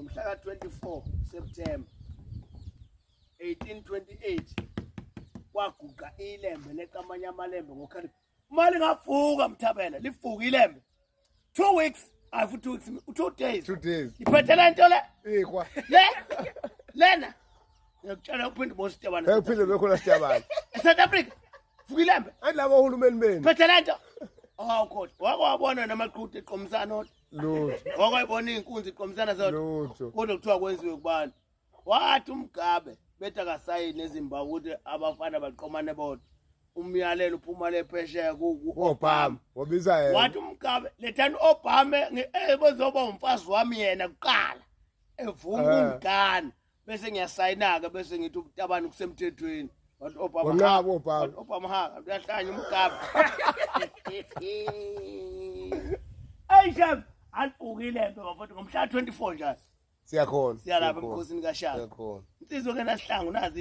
Ngomhla ka-24 September 1828 kwaguqa ilembe leqa amanye amalembe ngokhalipha. Uma lingavuka Mthabela, livuka ilembe. 2 weeks, ayi futhi 2 weeks, 2 days. 2 days. Iphethe le nto le. Ikwa. Le. Lena. Ngiyakutshela uphinde ubone isitabane. Hey uphinde bekhona sitabane. ESouth Africa. Vuka ilembe. Ayi labo ohulumeni benu. Phethe le nto. Awu kodwa wake wabona namaqhude eqomisana odwa. Lutho. Wake wayibona iy'nkunzi iqomisana zodwa. Lutho. Kodwa kuthiwa kwenziwe kubani? Wathi uMugabe bethi akasayini eZimbabwe ukuthi abafana baqomane bodwa. Umyalelo uphuma le phesheya ku-Obama. Wabiza yena. Wathi uMugabe lethani u-Obama bezoba umfazi wami yena kuqala. Evuma ukungigana. Bese ngiyasayina-ke bese ngithi ubutabane kusemthethweni. Wathi Obama. Wanqaba Obama. Wathi Obama ha, uyahlanya uMugabe. Ayi shame, alibhukile mpe bafowethu ngomhla 24 njalo. Siyakhona. Siyalapha emkhosini kaShaka. Siyakhona. Insizwa ke nasihlangu nazi